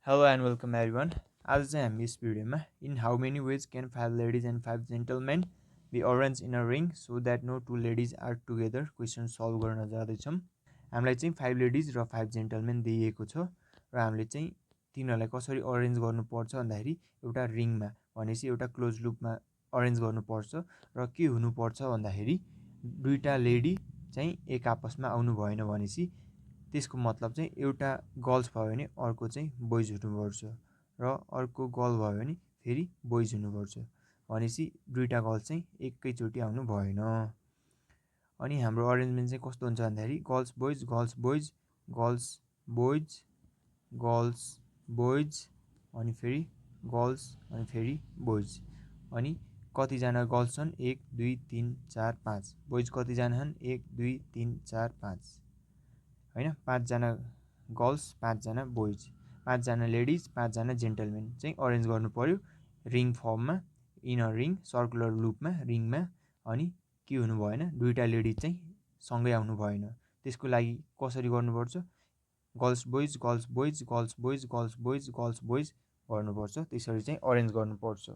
Hello and welcome everyone. आज चाहिँ हामी यस भिडियोमा in how many ways can 5 ladies and 5 gentlemen be arranged in a ring so that no 2 ladies are together question solve गर्न जाँदैछौँ। हामीलाई चाहिँ 5 लेडिज र 5 जेन्टलमेन दिइएको छ र हामीले चाहिँ तिनीहरूलाई कसरी अरेन्ज गर्नुपर्छ भन्दाखेरि एउटा रिङमा भनेपछि एउटा क्लोज लुपमा अरेन्ज गर्नुपर्छ र के हुनुपर्छ भन्दाखेरि दुईटा लेडी चाहिँ एक आपसमा आउनु भएन भनेपछि त्यसको मतलब चाहिँ एउटा गर्ल्स भयो भने अर्को चाहिँ बोइज हुनुपर्छ र अर्को गर्ल भयो भने फेरि बोइज हुनुपर्छ भनेपछि दुईटा गर्ल्स चाहिँ एकैचोटि आउनु भएन। अनि हाम्रो अरेन्जमेन्ट चाहिँ कस्तो हुन्छ भन्दाखेरि girls boys girls boys girls boys girls boys अनि फेरि गर्ल्स अनि फेरि बोइज। अनि कतिजना गर्ल्स छन् 1 2 3 4 5, बोइज कतिजना छन् 1 2 3 4 5 हैन, 5 जना गर्ल्स 5 जना बोइज, 5 जना लेडिज 5 जना जेन्टलमेन चाहिँ अरेन्ज गर्नु पर्यो रिङ फर्ममा इन अ रिङ सर्कुलर लुपमा रिङमा। अनि के हुनु भएन, दुईटा लेडिज चाहिँ सँगै आउनु भएन। त्यसको लागि कसरी गर्नुपर्छ, girls boys girls boys girls boys girls boys girls boys गर्नुपर्छ, त्यसरी चाहिँ अरेन्ज गर्नुपर्छ।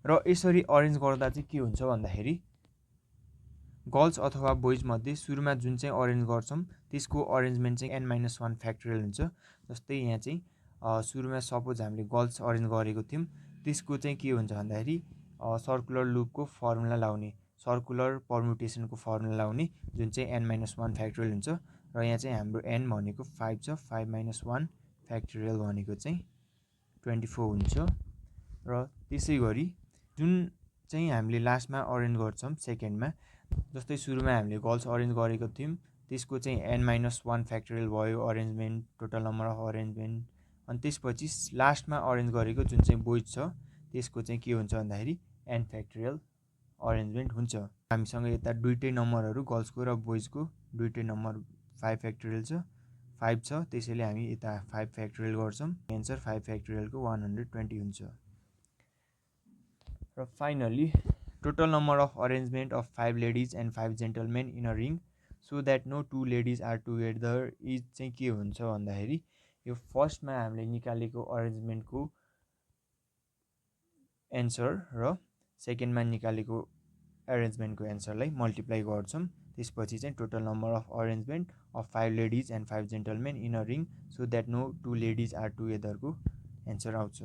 र यसरी अरेन्ज गर्दा चाहिँ के हुन्छ भन्दाखेरि गर्ल्स अथवा बोइज मध्ये सुरुमा जुन चाहिँ अरेन्ज गर्छौँ त्यसको अरेन्जमेन्ट चाहिँ n-1 फ्याक्टोरियल हुन्छ। जस्तै यहाँ चाहिँ सुरुमा सपोज हामीले गर्ल्स अरेन्ज गरेको थियौँ, त्यसको चाहिँ के हुन्छ भन्दाखेरि सर्कुलर लुपको फर्मुला लाउने, सर्कुलर पर्मुटेसनको फर्मुला लाउने जुन चाहिँ n-1 फ्याक्टोरियल हुन्छ। र यहाँ चाहिँ हाम्रो n भनेको 5 छ, 5 - 1 फ्याक्टोरियल भनेको चाहिँ 24 हुन्छ। र त्यसै गरी जुन चाहिँ हामीले लास्टमा अरेन्ज गर्छौँ सेकेन्डमा, जस्तै सुरुमा हामीले गर्ल्स अरेन्ज गरेको थियौँ त्यसको चाहिँ n-1 फ्याक्टोरियल भयो arrangement, total number of arrangement. अनि त्यसपछि लास्टमा अरेन्ज गरेको जुन चाहिँ बोइज छ त्यसको चाहिँ के हुन्छ भन्दाखेरि n फ्याक्टोरियल अरेन्जमेन्ट हुन्छ। हामीसँग यता दुईटै नम्बरहरू गर्ल्सको र बोइजको दुईटै नम्बर 5 फ्याक्टोरियल छ, 5 छ, त्यसैले हामी यता 5 फ्याक्टोरियल गर्छौँ। एन्सर 5 फ्याक्टोरियलको 120 हुन्छ। र finally total number of arrangement of 5 ladies and 5 gentlemen in a ring so that no 2 ladies are together is चाहिँ के हुन्छ भन्दाखेरि यो फर्स्टमा हामीले निकालेको अरेन्जमेन्टको एन्सर र सेकेन्डमा निकालेको अरेन्जमेन्टको एन्सरलाई मल्टिप्लाई गर्छौँ। त्यसपछि चाहिँ total number of arrangement of 5 ladies and 5 gentlemen in a ring so that no 2 ladies are टुगेदरको एन्सर आउँछ।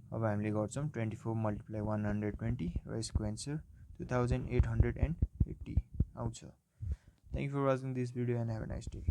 अब हामीले गर्छौँ 24 × 120 र यसको एन्सर 2880 आउँछ। Thank you for watching this video and have a nice day.